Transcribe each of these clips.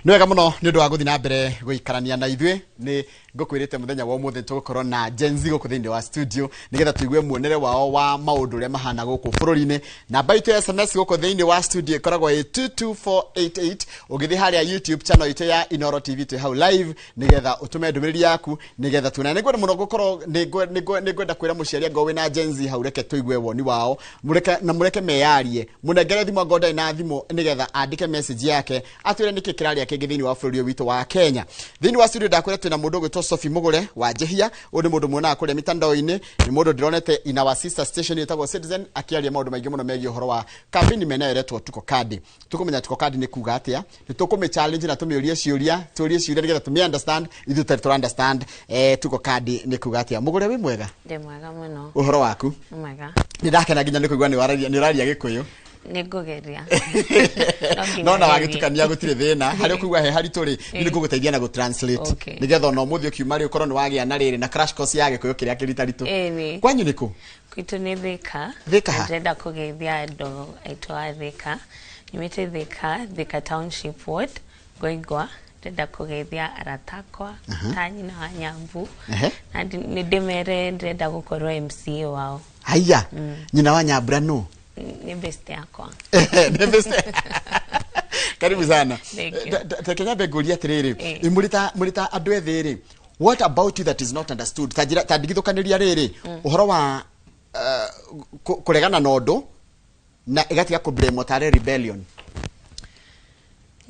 Nĩ wega mũno nĩ ũndũ wa gũthiĩ na mbere gũikarania na ithuĩ. Nĩ ngũkwĩrĩte mũthenya wa ũmũthĩ tũgũkorwo na Gen Z gũkũ thĩinĩ wa studio nĩgetha tũigue muonere wao wa maũndũ ũrĩa mahana gũkũ bũrũri-inĩ. Namba itũ ya SMS gũkũ thĩinĩ wa studio ĩkoragwo ĩ 22488. Ũngĩthiĩ harĩa YouTube channel itũ ya Inoro TV, twĩ hau live nĩgetha ũtũme ndũmĩrĩri yaku nĩgetha tuonane. Nĩngwenda mũno gũkorwo nĩngwenda kwĩra mũciari, angorwo wĩna Gen Z hau, reke tũigue woni wao, mũreke na mũreke meyarie. Mũnengere thimũ angorwo ndarĩ na thimũ, nĩgetha andĩke message yake atwĩre nĩkĩ kĩrarĩa kĩngĩ thĩinĩ wa bũrũri ũyũ witũ wa Kenya. Thĩinĩ wa studio ndakwĩra twĩna mũndũ ũgwĩtwo Sophie Mũgũre wa Njehia. Ũyũ nĩ mũndũ muonaga kũrĩa mitandao-inĩ, nĩ mũndũ ndĩronete in our sister station ĩtagwo Citizen akĩaria maũndũ maingĩ mũno megiĩ ũhoro wa kambĩini menayo ĩretwo Tuko Kadi. Tũkũmenya Tuko Kadi nĩ kuga atĩa, nĩ tũkũmĩ challenge na tũmĩũrie ciũria, tũrie ciũria nĩgetha tũmĩ understand ithuĩ tũtarĩ tũra understand Tuko Kadi nĩ kuga atĩa. Mũgũre, wĩ mwega? Ndĩ mwega mũno. Ũhoro waku? Nĩ mwega. Nĩ ndakena nginya nĩ kũigua nĩ ũraria Gĩkũyũ. Nĩ ngũgeria. No nginya No na ngerie. wagĩtukania gũtirĩ thĩna harĩa ũkũigua he haritũ rĩ, nĩ ngũgũteithia na gũ-translate nĩgetha ona ũmũthĩ ũkiuma rĩ, ũkorwo nĩ wagĩa na rĩrĩ na crash course ya Gĩkũyũ kĩrĩa kĩritaritũ. Ĩni. Kwanyu nĩ kũ? Gwitũ nĩ Thika. Thika ha? Na ndĩrenda kũgeithia andũ aitũ a Thika. Nyumĩte Thika, Thika Township Ward, Ngoingwa. Ndĩrenda kũgeithia arata akwa ta nyina wa Nyambu. Na nĩ ndĩmere ndĩrenda gũkorwo MCA wao. Haiya, nyina wa Nyambura nũ? Nĩ best yakwa. Nĩ best. Karibu sana. Thank you. Reke nyambe ngũrie atĩrĩrĩ, mũrĩ ta andũ ethĩ rĩ, what about you that is not understood? Ta njĩra ta ndigithũkanĩria rĩrĩ ũhoro wa kũregana na ũndũ na ĩgatiga kũ tarĩ rebellion.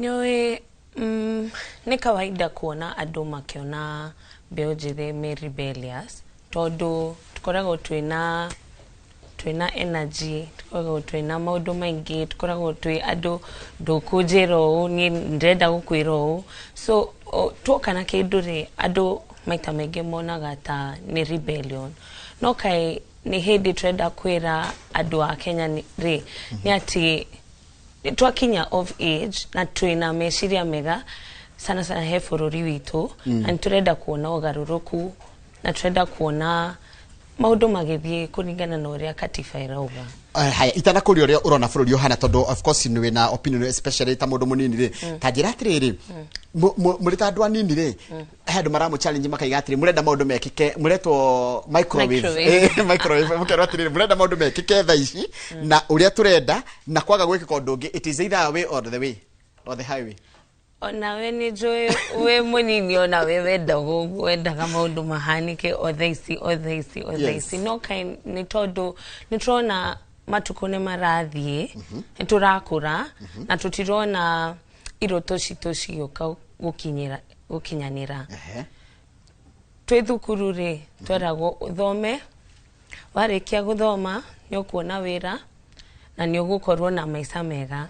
Nĩũĩ, nĩ kawaida kuona andũ makĩona mbeũ njĩthĩ me rebellious, tondũ tũkoragwo twĩna energy, tũkoragwo twĩna maũndũ maingĩ, tũkoragwo twĩ andũ ndũkũnjĩra ũũ, niĩ ndĩrenda gũkwĩra ũũ. So tuoka na kĩndũ rĩ, andũ maita maingĩ monaga ta nĩ rebellion, no kaĩ nĩ hĩndĩ tũrenda kwĩra andũ a Kenya rĩ nĩ atĩ nĩ twakinya of age na twĩna meciria mega sana sana he bũrũri witũ, na nĩ tũrenda kuona ũgarũrũku na tũrenda kuona maũndũ magĩthiĩ kũringana na ũrĩa katiba ĩrauga. Haya, itanakũria ũrĩa ũrona bũrũri ũhana, tondũ of course nĩ wĩna opinion, especially ta mũndũ mũnini rĩ, ta njĩra atĩrĩrĩ, mũrĩ ta andũ anini rĩ, he andũ maramũ challenge makaiga atĩrĩ, mũrenda maũndũ mekĩke, mũretwo microwave. Microwave. Microwave, mũkerwo atĩrĩrĩ, mũrenda maũndũ mekĩke thaa ici na ũrĩa tũrenda, na kwaga gwĩkĩka ũndũ ũngĩ, it is either a way or the way or the highway. Onawe nĩ njũĩ wĩ mũnini, onawe wendaga ũguo, wendaga maũndũ mahanĩke o thaa ici, o thaa ici, o thaa ici. No kaĩ nĩ tondũ nĩ tũrona matukũ nĩ marathiĩ, nĩ tũrakũra na tũtirona iroto citũ cigĩũka gũkinyĩra gũkinyanĩra. Twĩ thukuru rĩ, tweragwo ũthome, warĩkia gũthoma nĩ ũkuona wĩra na nĩ ũgũkorwo na maica mega.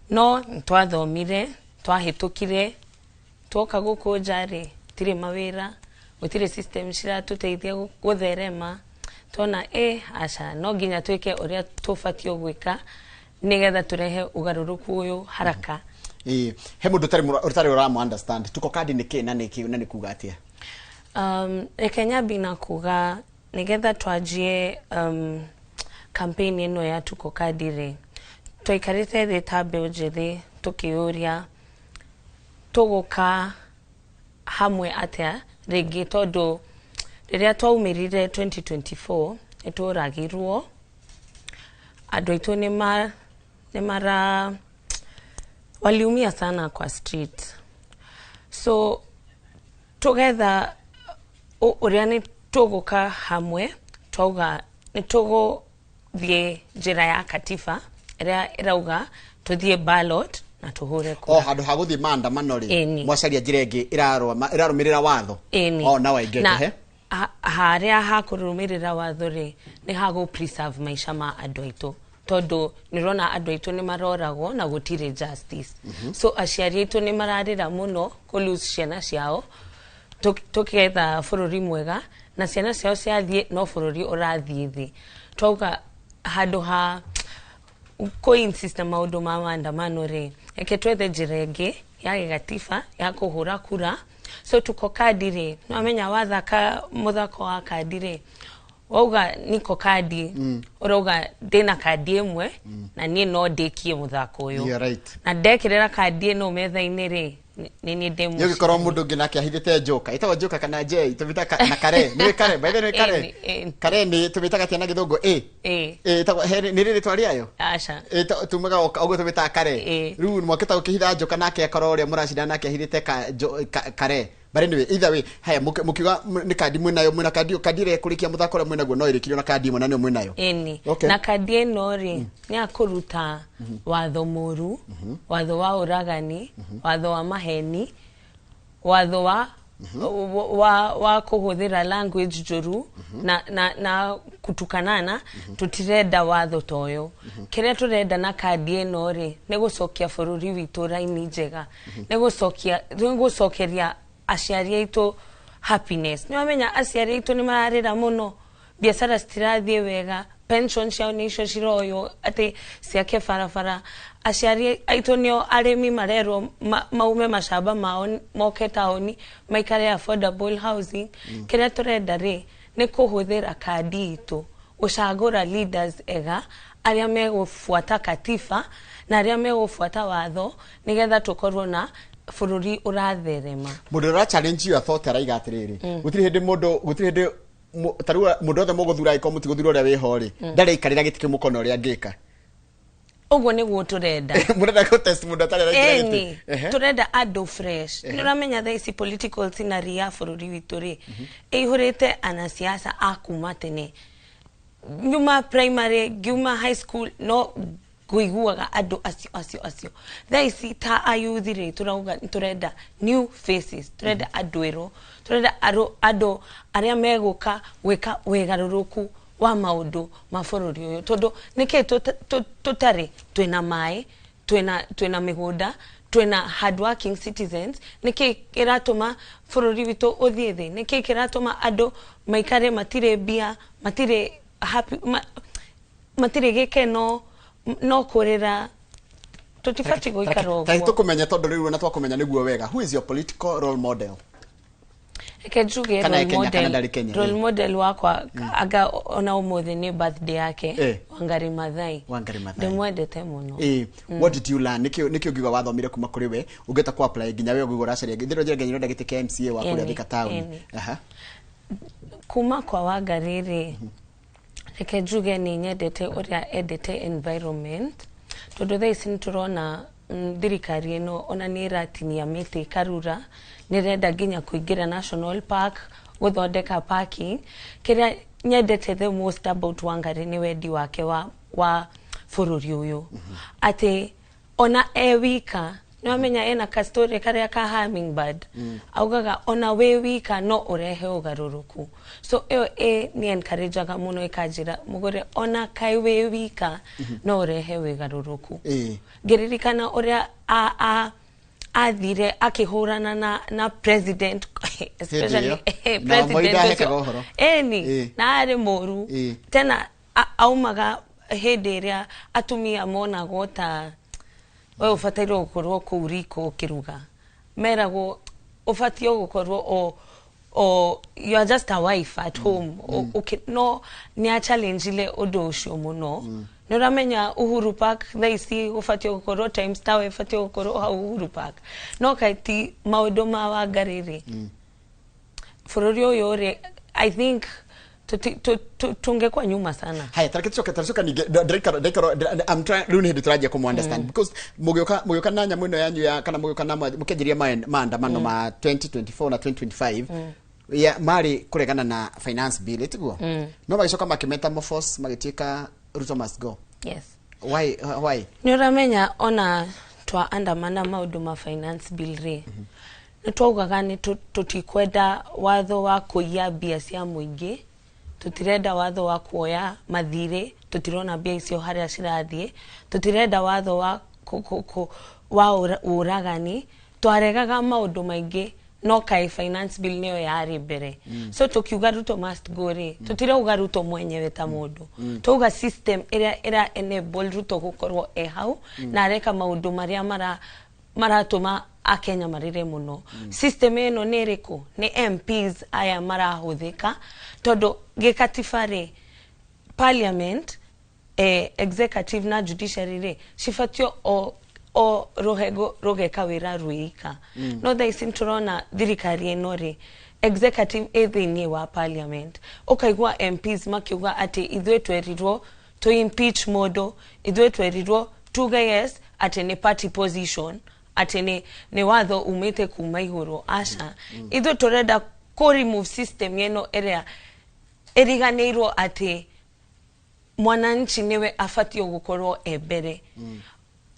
No nĩ twathomire, twahĩtũkire, tuoka gũkũ nja rĩ, gũtirĩ mawĩra, gũtirĩ system ciratũteithia gũtherema. Tona ĩ aca, no nginya twĩke ũrĩa tũbatiĩ gwĩka nĩgetha tũrehe ũgarũrũku ũyũ haraka. Ĩĩ, he mũndũ ũtarĩ ũramũ understand Tuko Kadi nĩ kĩ na nĩ kĩ na nĩ kuga atĩa? Reke nyambi na kuga nigetha twanjie campaign ĩno ya Tuko Kadi rĩ, twaikarĩte thĩ ta mbeũ njĩthĩ tũkĩũria tũgũka hamwe atĩa rĩngĩ, tondũ rĩrĩa twaumĩrire 2024 nĩ tworagirwo andũ aitũ, nĩ mara waliumia sana kwa street. So tugetha ũrĩa nĩ tũgũka hamwe, twauga nĩ tũgũthiĩ njĩra ya katiba ĩrĩa ĩrauga tũthiĩ ballot na tũhũre O kura. Handũ ha gũthiĩ maandamano rĩ, Ĩni. mwacaria njĩra ĩngĩ ĩrarũmĩrĩra watho. Ĩni. Oh, now I get. Na Ehe. Harĩa hakũrũmĩrĩra watho rĩ, nĩ hagũ preserve maica ma andũ aitũ, tondũ nĩ ũrona andũ aitũ nĩ maroragwo na gũtirĩ justice. So aciari aitũ nĩ mararĩra mũno kũ lose ciana ciao. Tũketha bũrũri mwega na ciana ciao ciathiĩ, no bũrũri ũrathiĩ thĩ. Twauga handũ ha kũ insist na maũndũ ma maandamano rĩ, reke twethe njĩra ĩngĩ ya gĩgatiba ya kũhũra kura. So Tuko Kadi rĩ, nĩwamenya wathaka mũthako wa kandi rĩ, Wauga niko kandi, ũrauga ndĩna kandi ĩmwe na niĩ no ndĩkie mũthako ũyũ. You're right. Na ndekĩrĩra kandi ĩno metha-inĩ rĩ, nĩ niĩ ndĩ Nĩ ũngĩkorwo mũcindani. mũndũ ũngĩ nake ahithĩte njoka, ĩtagwo njoka kana njei, tũmĩtaga na kare, nĩ kare, by the way, nĩ kare. Ĩni, ĩni. Kare nĩ tũmĩtaga atĩa na gĩthũngũ? Ĩ. Ĩ. Ĩ, ĩtagwo nĩ rĩ rĩtwa rĩayo? Aca. Ĩ, tumaga ũguo tũmĩtaga kare. Ĩ. Rĩu mwakĩta ũkĩhitha njoka nake akorwo ũrĩa mũracindana nake ahithĩte kare. But anyway, either way, haya, mũkiuga nĩ kandi mwĩnayo, mwĩna kandi, kandi ĩrĩa ĩkũrĩkia mũthako ũrĩa mwĩnaguo no ĩrĩkirio na kandi ĩmwe na nĩyo mwĩnayo. Ĩni. Okay. Na kandi ĩno rĩ, nĩ ya kũruta watho mũru, watho wa ũragani, watho wa maheni, watho wa kũhũthĩra language njũru na kutukanana. Tũtirenda watho ta ũyũ. Kĩrĩa tũrenda na kandi ĩno rĩ, nĩ gũcokia bũrũri witũ raini njega, nĩ gũcokeria aciari aitũ happiness. Nĩ wamenya aciari aitũ nĩ mararĩra mũno, biacara citirathiĩ wega, pension ciao nĩ icio ciroywo atĩ ciake barabara. Aciari aitũ nĩo arĩmi marerwo maume macamba mao moke taũni maikare affordable housing. Kĩrĩa tũrenda rĩ, nĩ kũhũthĩra kandi itũ gũcagũra leaders ega arĩa megũbuata katiba na arĩa megũbuata watho, nĩgetha tũkorwo na bũrũri ũratherema. Mũndũ ũra challenge your thought araiga atĩrĩrĩ, gũtirĩ hĩndĩ mũndũ, gũtirĩ hĩndĩ ta rĩu mũndũ othe mũgũthura, angĩkorwo mũtigũthura ũrĩa wĩho rĩ, ndaraikarĩra gĩtĩ kĩu mũkona ũrĩa angĩka. Ũguo nĩguo tũrenda. Mũrenda gũ test mũndũ atarĩ araingĩra gĩtĩ? Ĩni. Tũrenda andũ fresh. Nĩ ũramenya thaa ici political scenery ya bũrũri witũ rĩ, ĩihũrĩte anasiasa a kuma tene. Nyuma primary ngiuma high school no ngũiguaga andũ acio acio acio. Thaa ici ta ayuthi rĩ, tũrauga nĩ tũrenda new faces, tũrenda andũ erũ, tũrenda andũ arĩa megũka gwĩka wĩgarũrũku wa maũndũ ma bũrũri ũyũ, tondũ nĩkĩ tũtarĩ? Twĩna maĩ, twĩna mĩgũnda, twĩna hardworking citizens. Nĩkĩ kĩratũma bũrũri witũ ũthiĩ thĩ? Nĩkĩ kĩratũma andũ maikare matirĩ mbia, matirĩ happy, matirĩ gĩkeno, no kũrĩra? Tũtibatiĩ gũikara Ta ũguo. Tũkũmenya, tondũ rĩu ona twakũmenya nĩguo wega, who is your political role model? Reke njuge Kana role e Kenya, kana model, ndarĩ Kenya, role model wakwa, anga ona ũmũthĩ nĩ birthday yake, Wangari Maathai. Wangari Maathai. Ndĩmwendete mũno. What did you learn? Nĩkĩ ũngiuga wathomire kuma kũrĩ we ũngĩhota ku apply nginya we ũngĩuga ũracaria ndĩro njĩra nginya ũrenda gĩtĩ kĩa MCA wa kũrĩa Thika town? Kuma kwa Wangari rĩ, reke njuge nĩ nyendete ũrĩa endete environment, tondũ thaa ici nĩ tũrona thirikari ĩno ona nĩ ĩratinia mĩtĩ ĩkarura, nĩ ĩrenda nginya kũingĩra national park gũthondeka parking. Kĩrĩa nyendete the most about Wangari nĩ wendi wake wa bũrũri ũyũ, atĩ ona e wika, nĩ wamenya ena ka story karĩa ka hummingbird, augaga ona wĩ wika no ũrehe ũgarũrũku. So ĩyo ĩ nĩ encourageaga mũno, ĩkanjĩra mũgũre ona kaĩ wĩ wika no ũrehe wĩgarũrũku. Ngĩririkana ũrĩa athire akĩhũrana na president especially ĩyo. President Na Moi ndahekaga ũcio. ũhoro. Ĩni. Na arĩ mũru. Tena aumaga hĩndĩ ĩrĩa atumia monagwo ta we ũbatairwo gũkorwo kũu riko ũkĩruga, meragwo ũbatiĩ gũkorwo o you are just a wife at home. Okay, no nĩ a challenge ũndũ ũcio mũno. Nĩ ũramenya Uhuru Park thaa ici gũbatiĩ gũkorwo Times Tower, ĩbatiĩ gũkorwo hau Uhuru Park, no kaĩ ti maũndũ ma Wangari rĩ, bũrũri ũyũ rĩ, I think tungekuwa nyuma sana. Haya, tareke tucoke, taracoka ningĩ. Ndaikara I'm trying, rĩu nĩ hĩndĩ tũranjia kũmũ understand, because mũgĩũka na nyamũ ĩno yanyu ya kana mũgĩũka na mũkĩanjĩria maandamano ma 2024 na 2025 ya marĩ kũregana na finance bill, ĩtiguo? No magĩcoka makĩmetamorphose magĩtuĩka Ruto must go. Yes. Why? Nĩ ũramenya ona twa andamana maũndũ ma finance bill rĩ, nĩ twaugaga nĩ tũtikwenda watho wa kũiya mbia cia mũingĩ, tũtirenda watho wa kuoya mathirĩ, tũtirona mbia icio harĩa cirathiĩ, tũtirenda watho wa wa ũragani. Twaregaga maũndũ maingĩ, no kaĩ finance bill nĩyo yarĩ mbere. So tukiuga Ruto must go rĩ, tũtirauga Ruto mwenyewe ta mũndũ, twauga system ĩrĩa ĩra enable Ruto gũkorwo e hau na areka maũndũ marĩa mara Maratũma akenya marĩre mũno. System ĩno nĩ ĩrĩkũ? Nĩ MPs aya marahũthĩka, tondũ gĩkatiba rĩ, parliament, executive na judiciary rĩ, cibatio o rũhengo rũgeka wĩra rwĩika. No thaa ici nĩtũrona thirikari ĩno rĩ, executive ĩ thĩinĩ wa parliament. Ũkaigua MPs makiuga atĩ ithuĩ twerirwo to impeach mũndũ, ithuĩ twerirwo tuge yes, atĩ nĩ party position, atĩ nĩ watho umĩte kuma igũrũ. Aca, ithuĩ tũrenda kũ remove system ĩno ĩrĩa ĩriganĩirwo atĩ mwananchi niwe abatio gukorwo e mbere,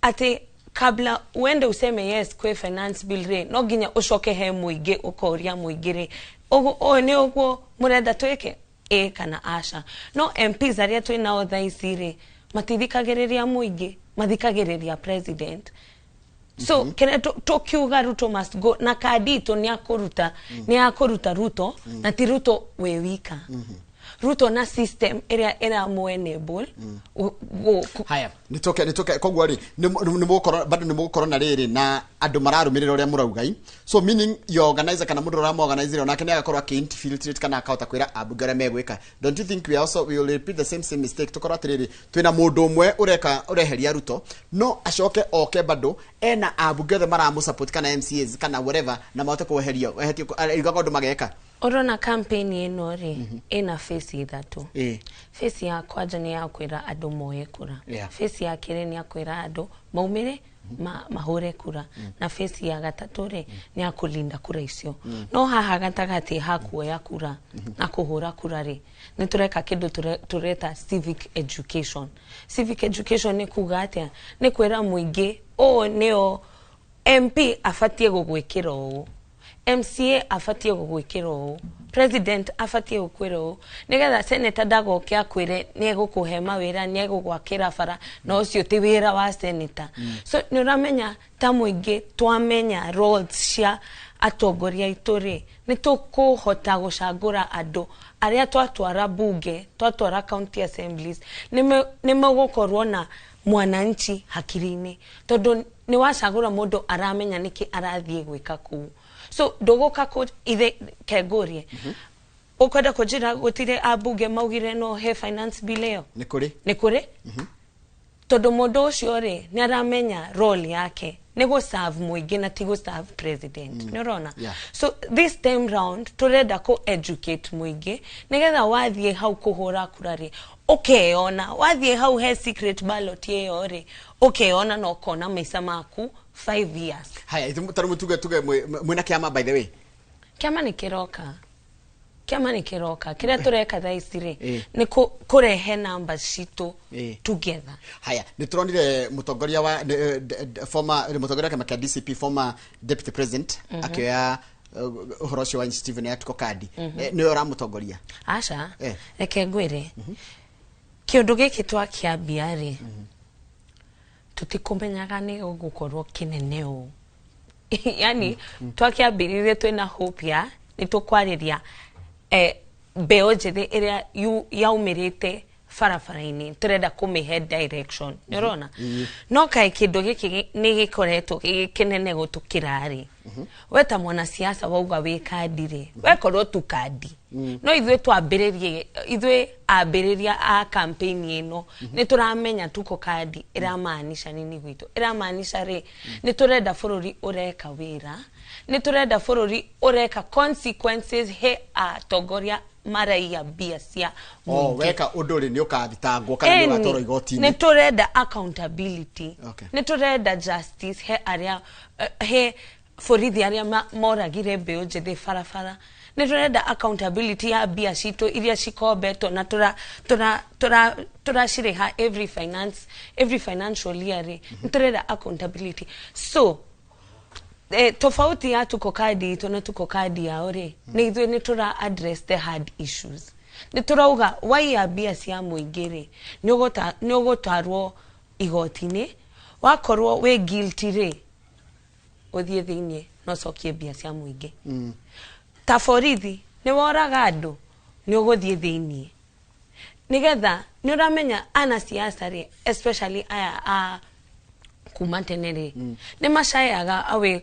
atĩ kabla uende useme yes kwi finance bill rĩ, no nginya ucoke he mũingĩ, ũkoria mũingĩ rĩ, ũyũ nĩ ũguo mũrenda twĩke, ĩ kana aca. No MPs arĩa twĩ nao thaa ici rĩ, matithikagĩrĩria mũingĩ, mathikagĩrĩria president. So kĩrĩa tũkiuga, Ruto must go, na kandi itũ nĩ akũruta, nĩ akũruta Ruto, na ti Ruto wĩ wika, Ruto na system ĩrĩa ĩramũ enable Haya, nĩtũke koguo rĩ, nĩ mũgũkorwo bado, nĩ mũgũkorwo na rĩrĩ na andũ mararũmĩrĩra ũrĩa mũrauga i. So meaning your organizer kana mũndũ ũrĩa organizer onake nĩ agakorwo akĩ infiltrate kana akahota kwĩra ambunge ũrĩa megwĩka. Don't you think we also we will repeat the same mistake? Tũkorwo atĩrĩrĩ, twĩna mũndũ ũmwe ũreka ũreheria Ruto, no acoke oke bado ena ambunge othe maramũ support kana MCAs kana whatever, na mahote kweheria ehetie iga ũndũ mageka. Ũrona campaign ĩno rĩ, ĩna face ithatũ. Face ya kwanja nĩ ya kwĩra andũ moe kura. Face ya kerĩ nĩ ya kwĩra andũ maumĩre mahũre kura, na face ya gatatũ rĩ, nĩ ya kũlinda kura icio. No haha gatagatĩ ha kuoya kura na kũhũra kura rĩ, nĩ tũreka kĩndũ tũreta civic education. Civic education nĩ kuga atĩa? Nĩ kwĩra mũingĩ ũũ nĩo MP abatie gũgwĩkĩra ũũ, MCA abatie gũgwĩkĩra ũũ, president abatie gũkwĩra ũũ, nĩgetha senator ndagoke akwĩre nĩ egũkũhe mawĩra, nĩ egũgwakĩra bara, na ũcio ti wĩra wa senator. So nĩ ũramenya ta mũingĩ twamenya roles cia atongoria aitũ rĩ, nĩ tũkũhota gũcagũra andũ arĩa twatwara bunge, twatwara county assemblies, nĩ megũkorwo na mwananchi hakiri-inĩ, tondũ nĩ wacagũra mũndũ aramenya nĩkĩ arathiĩ gwĩka kũu. So ndũgũka kũ ithe kengũrie ũkwenda kũnjĩra gũtirĩ ambunge maugire no he finance bill ĩyo? Nĩ kũrĩ. Nĩ kũrĩ, tondũ mũndũ ũcio rĩ, nĩ aramenya role yake nĩ gũ serve mũingĩ na ti gũ serve president. Nĩ ũrona? Yeah. So this time round tũrenda kũ educate mũingĩ, nĩgetha wathiĩ hau kũhũra kura rĩ, ũkeyona. Wathiĩ hau he secret ballot ĩyo rĩ, ũkeyona na ũkona maica maku 5 years. Haya, ithu tarĩu tuge mwĩna kĩama, by the way? Kĩama nĩ kĩroka, kĩama nĩ kĩroka. Kĩrĩa tũreka thaa ici rĩ, nĩ kũrehe numbers citũ together. Haya, nĩ tũronire mũtongoria wa former mũtongoria wa kĩama kĩa DCP, former deputy president, akĩoya ũhoro ũcio wa initiative ya Tuko Kadi. Nĩwe ũramũtongoria? Aca. Reke ngwĩre, kĩũndũ gĩkĩ twakĩambia rĩ, tũtikũmenyaga nĩ gũgũkorwo kĩnene ũũ. Yani twakĩambĩrĩrie twĩna hope ya nĩ tũkwarĩria mbeũ njĩthĩ ĩrĩa yaumĩrĩte barabara-inĩ, tũrenda kũmĩhe direction. Nĩ ũrona? No kaĩ kĩndũ gĩkĩ nĩ gĩkoretwo gĩ kĩnene gũtũkĩra rĩ, we ta mwanasiasa wauga wĩ kandi rĩ, wekorwo tu kandi. No ithuĩ twambĩrĩrie, ithuĩ ambĩrĩria a campaign ĩno, nĩ tũramenya Tuko Kadi ĩramaanisha nini gwitũ. Ĩramaanisha rĩ, nĩ tũrenda bũrũri ũreka wĩra, nĩ tũrenda bũrũri ũreka consequences he atongoria maraiya mbia cia O mũingĩ. Weka ũndũ rĩ, nĩ ũkathitangwo kana nĩ Ĩni, ũgatwarwo igoti-inĩ. Nĩ tũrenda accountability. Nĩ tũrenda justice he arĩa he borithi arĩa moragire mbeũ njĩthĩ barabara. Nĩ tũrenda accountability ya mbia citũ iria cikombetwo na tũracirĩha every financial year rĩ, nĩ tũrenda accountability. So tofauti ya Tuko Kadi itũ na Tuko Kadi yao rĩ, nĩ ithuĩ nĩ tũra address the hard issues. Nĩ tũrauga waiya mbia cia mũingĩ rĩ, nĩ ũgũtwarwo igoti-inĩ, wakorwo wĩ guilty rĩ, ũthiĩ thĩiniĩ na ũcokie mbia cia mũingĩ. Ta borithi nĩ woraga andũ, nĩ ũgũthiĩ thĩiniĩ, nĩgetha nĩ ũramenya anasiasa rĩ, especially aya a Kuma tene rĩ, nĩ macayaga away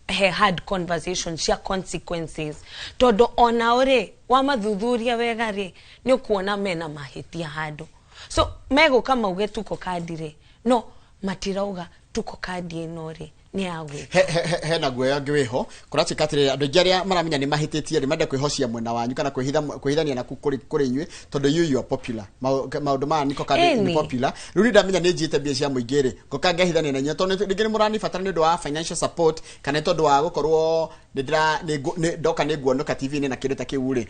he hard conversation cia consequences, tondũ onao rĩ, wamathuthuria wega rĩ, nĩ ũkuona mena mahĩtia handũ. So megũka mauge tuko kadi rĩ, no matirauga tuko kadi ĩno rĩ nĩ ya gwĩka. Hena guoya ũngĩ wĩho kũratuĩka atĩrĩrĩ, andũ aingĩ arĩa maramenya nĩ mahĩtĩtie rĩ, menda kwĩhocia mwena wanyu kana kwĩhithania naku kũrĩ inyuĩ, tondũ you are popular. Maũndũ maya niko kandi nĩ popular. Rĩu niĩ ndamenya nĩ njiyĩte mbia cia mũingĩ rĩ, ngoka ngehithania na inyuĩ, tondũ rĩngĩ nĩ mũranibatara nĩ ũndũ wa financial support, kana nĩ tondũ wa gũkorwo nĩ ndĩra nĩ ngũ- nĩ- ndoka nĩ nguoneka TV-inĩ na kĩndũ ta kĩu rĩ,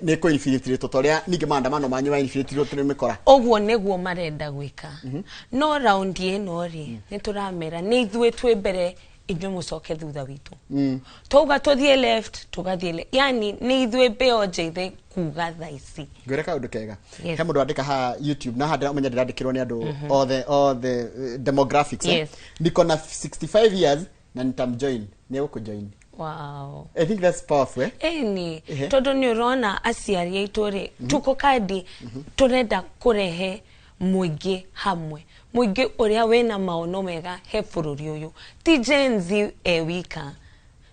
nĩ kũ infiltrate ta ũrĩa ningĩ maandamano manyu ma infiltrate nĩ mĩkora. Ũguo nĩguo marenda gwĩka, no raundi ĩno rĩ, nĩ tũramera nĩ ithuĩ twĩ mbere, inyuĩ mũcoke thutha witũ. Twauga tũthiĩ left, tũgathiĩ left, yani nĩ ithuĩ mbĩo njĩthĩ kuga thaa ici. Ngwĩre kaũndũ kega. Yes. He mũndũ wandĩka haha YouTube, na haha ũmenye ndĩrandĩkĩrwo nĩ andũ othe othe, demographics, eh? Yes. Niko na 65 years na nitamjoin. Nĩ egũkũjoin. I think that's powerful, eh? Ĩni. Ehe. Tondũ nĩ ũrona aciari aitũ rĩ, tuko kandi tũrenda kũrehe mũingĩ hamwe, mũingĩ ũrĩa wĩna maono mega he bũrũri ũyũ, ti Gen Z e wika.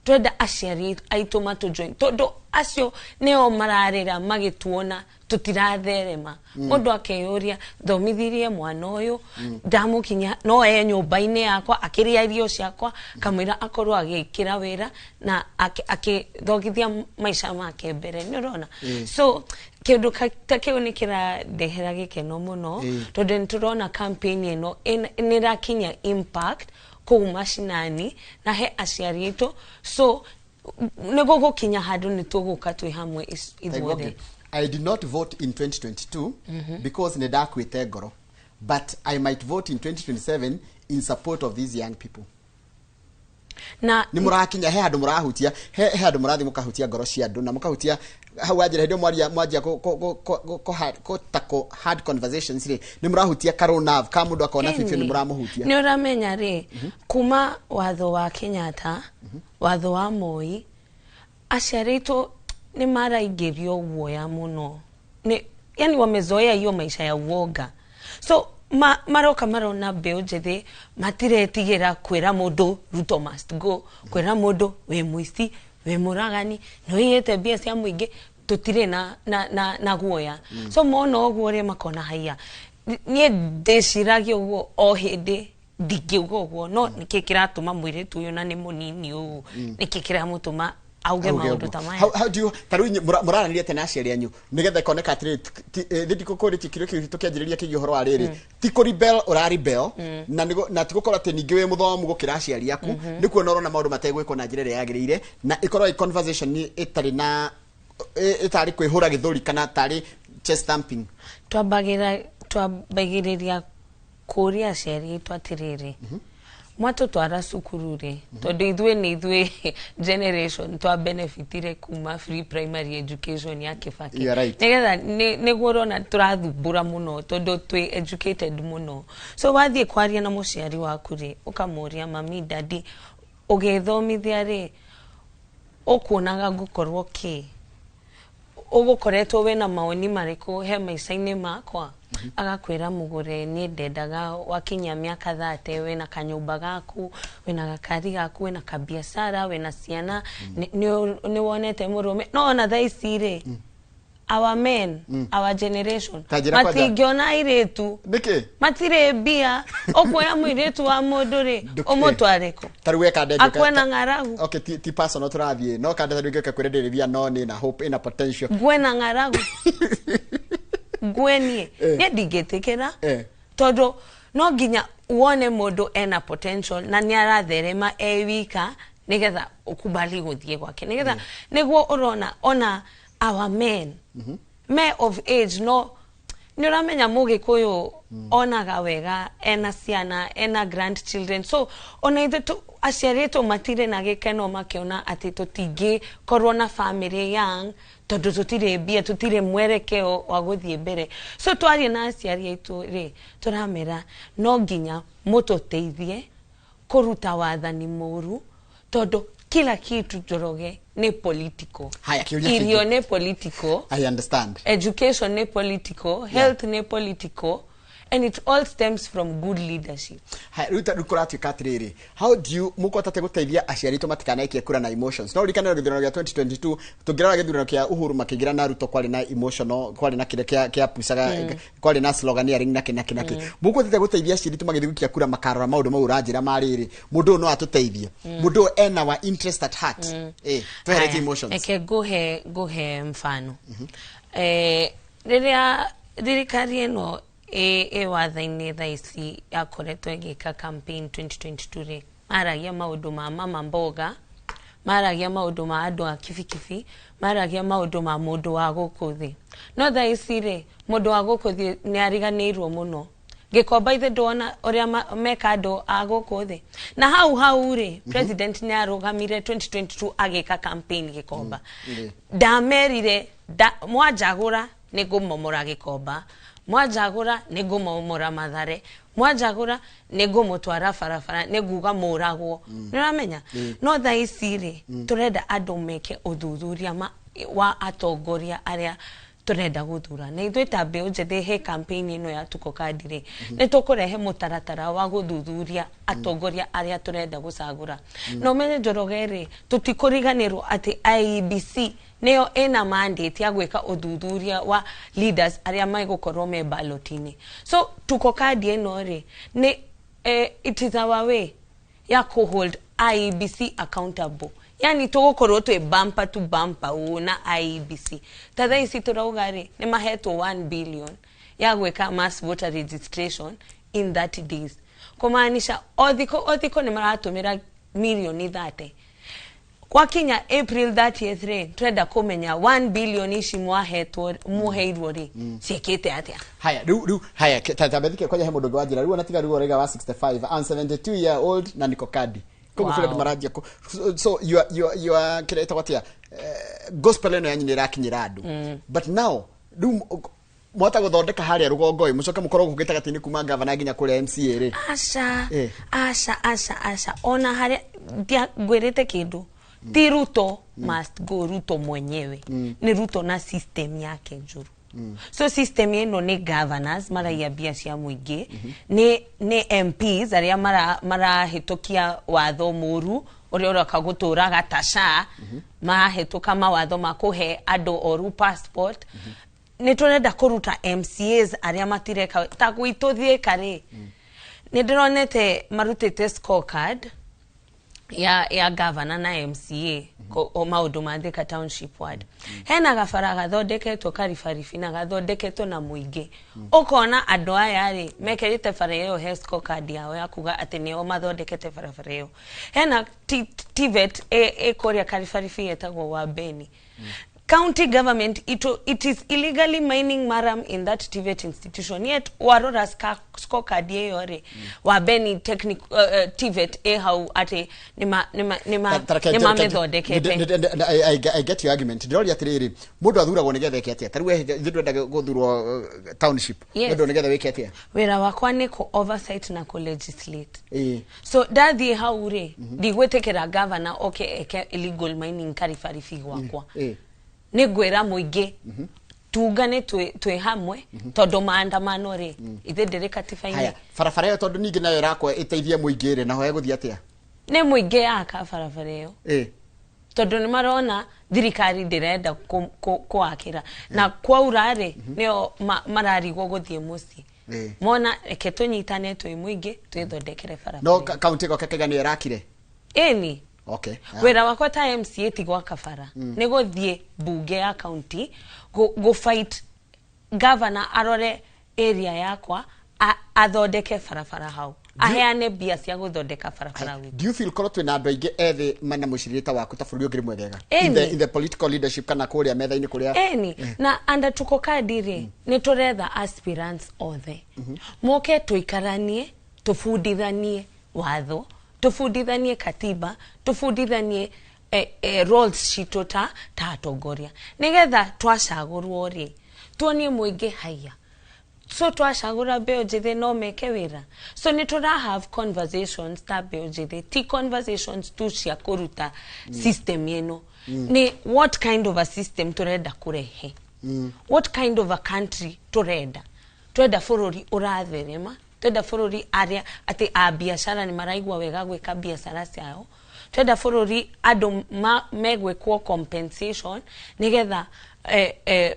Twenda aciari aitũ matũjoin, tondũ acio nĩo mararĩra magĩtuona tũtiratherema. Mũndũ akeyũria, thomithirie mwana ũyũ, ndamũkinya no e nyũmba-inĩ yakwa akĩrĩa irio ciakwa, kamwĩra akorwo agĩkĩra wĩra na akĩthongithia maica make mbere, nĩ ũrona? So kĩndũ ta kĩu nĩ kĩrandehera gĩkeno mũno, tondũ nĩ tũrona campaign ĩno nĩ ĩrakinya impact kũu macinani na he aciari aitũ. So nĩ gũgũkinya handũ nĩ tũgũka twĩ hamwe Taigua ithuothe. ũngĩ. I did not vote in 2022 because nĩ ndakuĩte ngoro, but I might vote in 2027 in support of these young people. Na Nĩ mũrakinya he handũ mũrahutia, he handũ mũrathiĩ mũkahutia ngoro cia andũ na mũkahutia hau wanjĩra hĩndĩ ĩyo mwaria mwanjia kũ hard conversations rĩ, nĩ mũrahutia karũ nerve ka mũndũ akona biũ biũ nĩ mũramũhutia. Nĩ ũramenya rĩ, kuma watho wa Kenyatta, watho wa Moi, aciari aitũ nĩ maraingĩrio guoya mũno. Nĩ yani wamezoea hiyo maisha ya uoga, so maroka marona mbeũ njĩthĩ matiretigĩra kwĩra mũndũ Ruto must go, kwĩra mũndũ wĩ mũici, wĩ mũragani, nĩ ũiyĩte mbia cia mũingĩ, tũtirĩ na guoya. So mona ũguo rĩ, makona haiya, niĩ ndĩciragia ũguo o hĩndĩ ndingĩuga ũguo, no nĩkĩ kĩratũma mũirĩtu ũyũ, na nĩ mũnini ũũ, nĩkĩ kĩramũtũma auge Auge maũndũ ũguo. ta maya? How do you ta rĩu mũraranĩria atĩa na aciari anyu nĩgetha ĩkoneka atĩrĩrĩ, thĩ ndikũkũrĩtie kĩũria kĩu tũkĩanjĩrĩria kĩgiĩ ũhoro wa rĩrĩ, ti kũ rebel ũra rebel, na na ti gũkorwo atĩ ningĩ wĩ mũthomu gũkĩra aciari aku, nĩ kuona ũrona maũndũ mategwĩkwo na njĩra ĩrĩa yagĩrĩire, na ĩkorwo ĩ conversation ĩtarĩ na ĩtarĩ kwĩhũra gĩthũri kana tarĩ chest thumping. Twambagĩrĩria kũria aciari aitũ atĩrĩrĩ, mwatũtwara cukuru rĩ, tondũ ithuĩ nĩ ithuĩ generation twa benefitire kuma free primary education ya Kibaki. You are right. Nĩgetha nĩguo ũrona tũrathumbũra mũno, tondũ twĩ educated mũno. So wathiĩ kwaria na mũciari waku rĩ, ũkamũria, "Mami, daddy, ũgĩthomithia rĩ, ũkuonaga ngũkorwo kĩ? Ũgũkoretwo wĩna maoni marĩkũ he maica-inĩ makwa?" Agakwĩra, "Mũgũre, niĩ ndendaga wakinyia mĩaka 30 wĩna kanyũmba gaku, wĩna gakari gaku, wĩna kabiacara, wĩna ciana, nĩ wonete mũrũme." No ona thaa ici rĩ, our men, our generation, Ta njĩra kwanja. matingĩona airĩtu. Nĩkĩ? Matirĩ mbia. Ũkuoya mũirĩtu wa mũndũ rĩ, ũmũtware kũ? Ta rĩu weka ndengĩ. Akue na ng'aragu. Okay, ti personal tũrathiĩ, no kande ta rĩu ngĩũka kwĩra ndĩrĩ no nĩ na hope, ĩna potential. Ngwe na ng'aragu, ngwe niĩ. Niĩ ndingĩtĩkĩra, tondũ no nginya wone mũndũ ena potential na nĩ aratherema e wika nĩgetha ũkubali gũthiĩ gwake, nĩgetha nĩguo ũrona ona our men me of age, no nĩ ũramenya mũgĩkũyũ onaga wega ena ciana, ena grandchildren. So ona ithuĩ aciari aitũ matirĩ na gĩkeno makĩona atĩ tũtingĩkorwo na family young, tondũ tũtirĩ mbia, tũtirĩ mwerekeo wa gũthiĩ mbere. So twarie na aciari aitũ rĩ, tũramera no nginya mũtũteithie kũruta wathani mũru, tondũ kila kitu, Njoroge, nĩ political. Haya, kĩũria Irio kĩngĩ. nĩ political. I understand. Education nĩ political, health nĩ political. And it all stems from good leadership. Haya, rĩu rĩu kũratuĩka atĩrĩrĩ, how do you mũkũhota atĩa gũteithia aciari aitũ matikanaikie kura na emotions? No ũririkane gĩthurano gĩa 2022, tũngĩrora gĩthurano kĩa Uhuru makĩingĩra na Ruto, kwarĩ na emotional, kwarĩ na kĩrĩa kĩa pucaga, kwarĩ na sloganeering na kĩ na kĩ na kĩ. Mũkũhota atĩa gũteithia aciari aitũ magĩthiĩ gũikia kura makarora maũndũ mau ũranjĩra ma rĩrĩ, mũndũ ũyũ no atũteithie, mũndũ ũyũ ena wa interest at heart, tweheretie Haya, emotions? Reke nguhe mfano. Rĩrĩa thirikari ĩno ĩ watho-inĩ thaa ici yakoretwo ĩgĩka campaign 2022 rĩ, maragia maũndũ ma mama mboga, maragia maũndũ ma andũ a kibikibi, maragia maũndũ ma mũndũ wa gũkũ thĩ. No thaa ici rĩ, mũndũ wa gũkũ thĩ nĩ ariganĩirwo mũno. Gĩkomba ithe ndwona ũrĩa meka andũ a gũkũ thĩ. Na hau hau rĩ, president nĩ arũgamire 2022 agĩka campaign Gĩkomba. Ndamerire mwanjagũra nĩ ngũmomora Gĩkomba, mwanjagũra nĩ ngũmomora Mathare, mwanjagũra nĩ ngũmũtwara barabara, nĩ nguga mũragwo. Nĩ ũramenya? No thaa ici rĩ, tũrenda andũ meke ũthuthuria wa atongoria arĩa tũrenda gũthura. Na ithuĩ ta mbeũ njĩthĩ he campaign ĩno ya Tuko Kadi rĩ, nĩ tũkũrehe mũtaratara wa gũthuthuria atongoria arĩa tũrenda gũcagũra. Na ũmenye, Njoroge rĩ, tũtikũriganĩrwo atĩ IEBC nĩyo ĩna mandate ya gwĩka ũthuthuria wa leaders arĩa megũkorwo me ballot-inĩ. So Tuko Kadi ĩno rĩ, nĩ it is our way ya kũ hold IEBC accountable. Yani tũgũkorwo twĩ bumper to bumper ũũ na IEBC. Ta thaa ici tũrauga rĩ, nĩ mahetwo 1 billion ya gwĩka mass voter registration in 30 days, kũmaanisha o thikũ o thikũ nĩ maratũmĩra mirioni 30. Gwakinya April 30th rĩ, twenda kũmenya 1 billion ici mwahetwo, muheirwo rĩ, ciĩkĩte atĩa. Haya, rĩu haya, ta bethike kwanja he mũndũ ũngĩ wanjĩra rĩu ona tiga rĩu ũraiga wa 65, I'm 72 year old na niko kadi koguo. Andũ maranjia so you are kĩrĩa ĩtagwo atĩa, gospel ĩno yanyu nĩ ĩrakinyĩra andũ, but now rĩu mwahota gũthondeka harĩa rũgongo ĩ, mũcoke mũkorwo gũkũ gĩtagatĩ-inĩ kuma gavana nginya kũrĩa MCA rĩ? Aca. Eh. Aca, aca, aca, ona harĩa ngwĩrĩte kĩndũ ti Ruto must go, Ruto mwenyewe nĩ Ruto na system yake njũru. So system ĩno nĩ governors maraiya mbia cia mũingĩ, nĩ MPs arĩa marahĩtũkia watho mũru ũrĩa ũroka gũtũraga ta SHA, marahĩtũka mawatho ma kũhe andũ oru passport. Nĩ tũrenda kũruta MCAs arĩa matireka. Ta gwitũ Thika rĩ, nĩ ndĩronete marutĩte scorecard ya gavana na MCA o maũndũ ma Thika Township Ward. Hena gabara gathondeketwo karibaribi na gathondeketwo na mũingĩ. Ũkona andũ aya rĩ, mekĩrĩte bara ĩyo he scorecard yao ya kuga atĩ nĩo mathondekete barabara ĩyo. Hena TVET ĩ kũrĩa Karibaribi ĩtagwo Wambeni. County government it is illegally mining murram in that TVET institution, yet warora scorecard ĩyo rĩ, Wambeni technic TVET ĩ hau atĩ nĩma mĩthondekete. I get your argument. Ndĩroria atĩrĩrĩ, mũndũ athuragwo nĩgetha eke atĩa? Ta rĩu we ithuĩ ndwendaga gũthurwo township. Wendwo nĩgetha wĩke atĩa? Wĩra wakwa nĩ kũ oversight na kũ legislate. So ndathiĩ hau rĩ, ndigwĩtĩkĩra governor oke eke illegal mining Karibaribi gwakwa. Nĩ ngwĩra mũingĩ tungane twĩ hamwe, tondũ maandamano rĩ, ithe ndĩrĩ katiba-inĩ. Haya, barabara ĩyo tondũ ningĩ nayo ĩrakwo ĩteithie mũingĩ rĩ, naho ĩgũthiĩ atĩa? Nĩ mũingĩ yaka barabara ĩyo, tondũ nĩ marona thirikari ndĩrenda kũakĩra na kwaura rĩ, nĩo mararigwo gũthiĩ mũciĩ. Mona reke tũnyitane twĩ mũingĩ twĩthondekere barabara No ĩyo. Kaunti ĩgoka kaiga nĩyo ĩrakire? Ĩni. Okay. Wĩra wakwa ta MCA ti gwaka bara, nĩ gũthiĩ mbunge ya county gũ fight governor arore area yakwa, athondeke barabara hau, aheane mbia cia gũthondeka barabara gwitũ. Do you feel korwo twĩna andũ aingĩ ethĩ mena mũcirĩre ta waku ta bũrũri ũngĩrĩ mwegega Ĩni. in the political leadership kana kũrĩa metha-inĩ kũrĩa? Eni, na anda Tuko Kadi rĩ, nĩ tũretha aspirants othe moke tũikaranie, tũbundithanie watho, tũbundithanie katiba, tũbundithanie roles citũ ta atongoria, nĩgetha twacagũrwo rĩ, tuonie mũingĩ haiya. So twacagũra mbeũ njĩthĩ no meke wĩra. So nĩ tũra have conversations ta mbeũ njĩthĩ, ti conversations tu cia kũruta system ĩno, nĩ what kind of a system tũrenda kũrehe, what kind of a country tũrenda. Twenda bũrũri ũratherema, twenda bũrũri arĩa atĩ a biacara nĩ maraigua wega gwĩka biacara ciao, twenda bũrũri andũ megwĩkwo compensation nĩgetha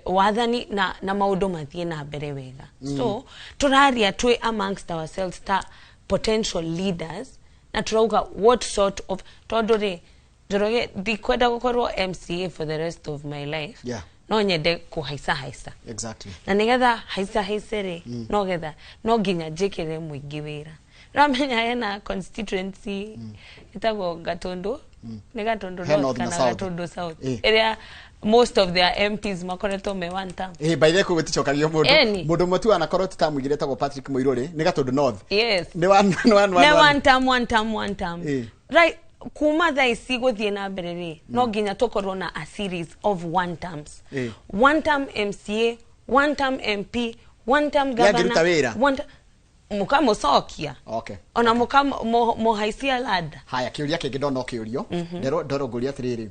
wathani na maũndũ mathiĩ na mbere wega. So tũraria twĩ amongst ourselves ta potential leaders na tũrauga what sort of, tondũ rĩ, Njoroge, ndikwenda gũkorwo MCA for the rest of my life. No nyende kũhaica haica. Na nigetha haica haice rĩ, no getha no nginya njĩkĩre mũingĩ wĩra. Ũramenya hena constituency ĩtagwo Gatundu, nĩ Gatundu He North North na kana South. Gatundu South, ĩrĩa most of their MPs makoretwo me one term. By the way, kũu gũticokagio mũndũ. Eni. Mũndũ ũmwe tu anakorwo tũtamũigire etagwo Patrick Mũirũrĩ, nĩ Gatundu North. Nĩ one, nĩ one, one, Nĩ one. one term, one term, one term. Right, kuma thaa ici gũthiĩ na mbere rĩ, no nginya tũkorwo na a series of one terms. One term MCA, one term MP, one term Nĩ angĩruta governor. Wĩra? One mũkamũcokia. Ona mũkamũhaicia ladder. Haya, kĩũria kĩngĩ ndona ũkĩũrio, nderwo ngũria atĩrĩrĩ,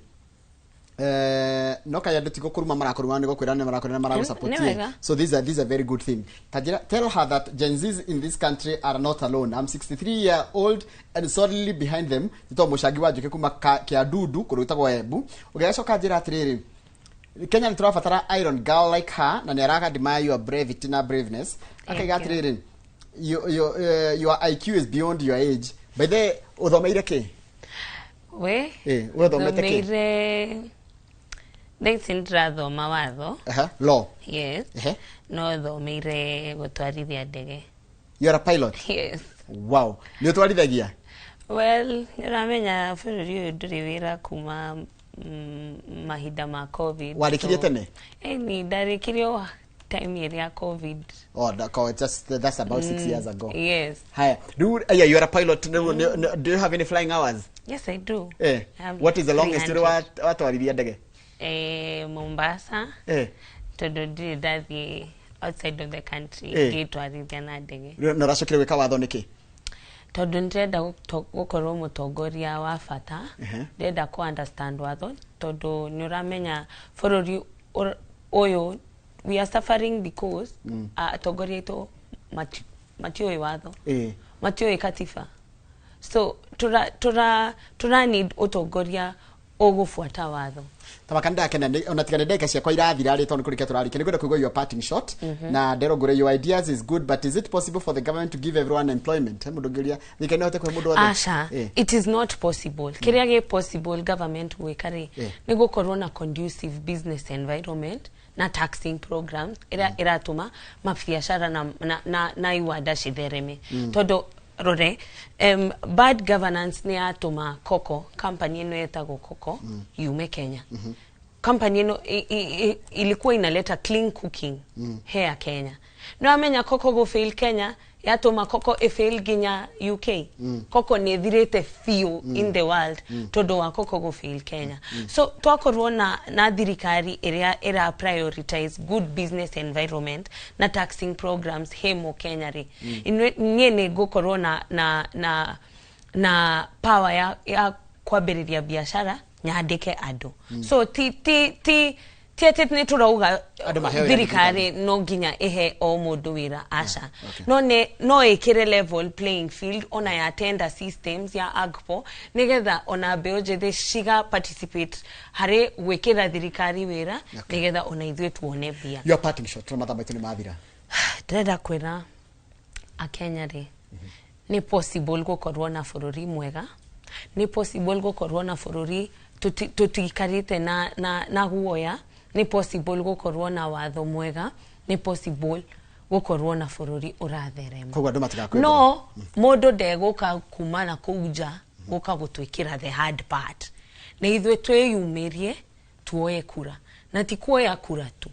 no kaya andũ ti gũkũruma marakũruma, nĩ gũkwĩra nĩ marakwĩra nĩ maragũsupport. Nĩ wega. So these are very good thing. Tajira, tell her that Gen Zs in this country are not alone. I'm 63 year old and solidly behind them. Tito mũcangi wa njũkĩ kuma Kĩandudu kũndũ gwĩtagwo Embu. Ũgĩgacoka njĩra atĩrĩrĩ, Kenya nĩ tũrabatara iron girl like her na nĩ araga admire your brevity na braveness. Akaiga Thank you. atĩrĩrĩ, your IQ is beyond your age. By the way, ũthomeire kĩ? We We ũthomete kĩ? Thomeire, thaa ici nĩndĩrathoma watho. Law. Yes. No thomeire gũtwarithia ndege. You are a pilot? Yes. Wow. Nĩ ũtwarithagia? Well, nĩũramenya bũrũri ũyũ ndũrĩ wĩra kuma mahinda ma COVID. Warĩkirie tene? Ĩni, ndarĩkirie o time ĩrĩa COVID. Oh, just that's about 6 years ago. Yes. Haya, yeah, you are a pilot. Do you have any flying hours? Yes, I do. I have What is the longest 300. Watwarithia ndege? Mombasa. Tondũ ndirĩ ndathiĩ outside of the country ngĩtwarithia na ndege. Na ũracokire gwĩka watho nĩkĩ? Tondũ nĩndĩrenda gũkorwo mũtongoria wa bata. Ndĩrenda kũ understand watho tondũ nĩ ũramenya bũrũri ũyũ we are suffering because atongoria aitũ matiũĩ watho, matiũĩ katiba, so tura need ũtongoria ũgũbuata watho. Tabaka ndakena ona tiga nĩ ndagĩka ciakwa irathira rĩ, tondũ nĩ kũrĩkia tũrarĩkia, nĩ ngwenda kũigua your parting shot. Na nderwo ngũre, your ideas is good, but is it possible for the government to give everyone employment? He mũndũ ũngĩũria thirikari no ĩhote kũhe mũndũ wothe? Aca. It is not possible. Kĩrĩa gĩ possible government gwĩka rĩ, nĩ gũkorwo na conducive business environment na taxing programs ĩrĩa ĩratũma mabiacara na iwanda cithereme. Tondũ rore, bad governance nĩ yatũma Coco company ĩno ĩtagwo Coco yume Kenya. Company ĩno ilikuwa inaleta clean cooking here Kenya. No amenya Coco go fail Kenya yatũma Coco ĩfail nginya UK. Coco nĩ ĩthirĩte biũ in the world tondũ wa Coco go fail Kenya. So twakorwo na thirikari ĩrĩa ĩra prioritize good business environment na taxing programs hemo Kenya rĩ, niĩ nĩ ngũkorwo na power ya kwambĩrĩria biacara nyandĩke andũ. So ti atĩ nĩ tũrauga Andũ maheo wĩra. Thirikari no nginya ĩhe o mũndũ wĩra, aca. No nĩ no ĩkĩre level playing field ona ya tender systems ya AGPO nĩgetha ona mbeũ njĩthĩ ciga participate harĩ gwĩkĩra thirikari wĩra nĩgetha ona ithuĩ tuone mbia. Your parting shot, tondũ mathaa maitũ nĩ mathira. Ndĩrenda kwĩra akenya rĩ, nĩ possible gũkorwo na bũrũri mwega, nĩ possible gũkorwo na bũrũri tũtiikarĩte na guoya, nĩ possible gũkorwo na watho mwega, nĩ possible gũkorwo na bũrũri ũratherema. Koguo andũ matigakwĩrwo. No mũndũ ndegũka kuma na kũu nja gũka gũtwĩkĩra the hard part. Nĩ ithuĩ twĩyumĩrie tuoye kura, na ti kuoya kura tu,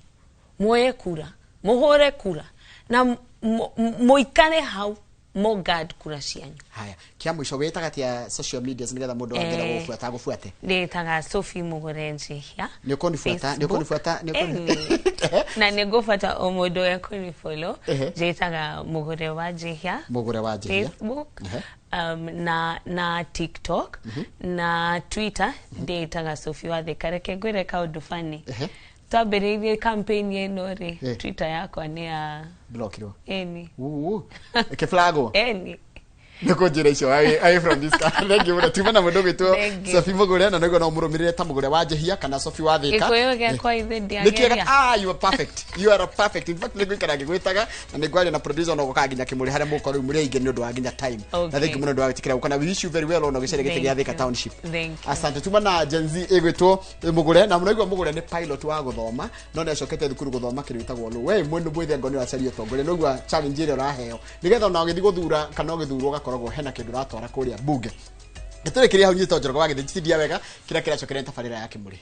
muoye kura, mũhũre kura na mũikare hau mũguard kura cianyu. Haya, kia mũico, wĩtaga atia social media nĩgetha mũndũ angĩenda gũgũbuata agũbuate? Ndĩtaga Sophie Mũgũre Njihia. Nĩ ũkũnibuata, nĩ ũkũnibuata, nĩ Ĩni. Na nĩ ngũbata o mũndũ ekũnifollow. Njĩtaga Mũgũre wa Njihia. Mũgũre wa Njihia. Facebook, na TikTok na Twitter ndĩtaga Sophie wa Thika. Reke ngwĩre kaũndũ funny. Twambĩrĩirie campaign ĩno rĩ, Twitter yakwa nĩ ya Blockirwo. Eni. Uu. Ĩkĩflagwo. Eni. Nä kå njä ra icio away from this car. Thank you mũno. Tuma na mũndũ gwĩtwo Thank you. Sophie Mũgũre, na nĩguo no mũrũmĩrĩre ta Mũgũre wa Njehia kana Sophie wa Thĩka. Gĩkũyũ gĩakwa ithe Nĩ kĩega. ndiageria. Ah, you are perfect, you are perfect. In fact, nĩ ngũikara ngĩgwĩtaga na nĩ ngwaria na producer ona gũkaga nginya kĩmũrĩ harĩa mũgũkorwo rĩu mũrĩ aingĩ nĩ ũndũ wa nginya time. Na thank you mũno nĩ ũndũ wa gwĩtĩkĩra gũka, na we wish you very well ona ũgĩcaria gĩtĩ gĩa Thank Thĩka you. Township. Thank you. Asante. Tuma na Gen Z ĩgwĩtwo Mũgũre, na mũraigua Mũgũre nĩ pilot wa gũthoma, no nĩ acokete thukuru gũthoma kĩndũ gĩtagwo law. We mwene mwĩthĩ, angorwo nĩ ũracaria ũtongoria, nĩũigua challenge ĩrĩa ũraheo nĩgetha ona ũgĩthiĩ gũthura kana ũgĩthurwo ũgakoragwo hena kĩndũ ũratwara kũrĩa bunge. Gĩtũrĩkĩria hau nyitwo Njoroge wa Gĩthĩnji tindia wega kĩrĩa kĩracokeria nĩ tabarĩra ya Kĩmũrĩ.